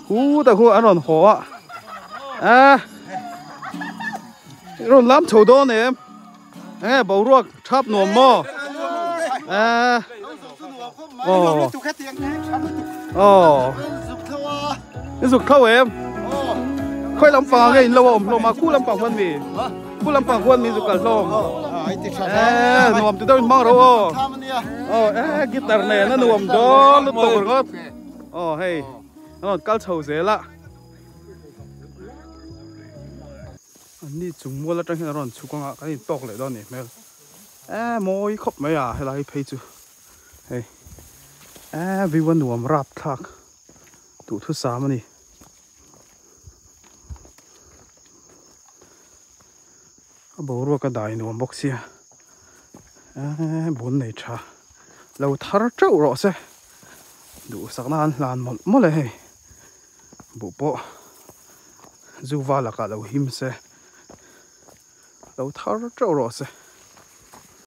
Khu ta khu an rawn haw a a rawn lam chho dawn em enge boruak thap nuam maw a aw aw in zuk tho em khawi lampang ah nge in lo a awm hlawm a khu lampang huan mi khu lampang huan mi zuk kal hlawm e nuam ti deuh in hmang ro aw aw e guitar nen a nuam dawn lutuk ringawt aw hei an rawn kal chho zel a an ni chung mual atang hian an rawn chhuk anga kan intawk leh dawn a nih hmel e mawi khawp mai a helai phei chu hei e view a nuam rap thlak duhthusam a ni. A boruak a dai nuam bawk sia eee bun nei tha lo thar teuh rawh se duhsakna an hlan mawlh mawlh e hei buh pawh zu val lakah lo him se lo thar teuh rawh se.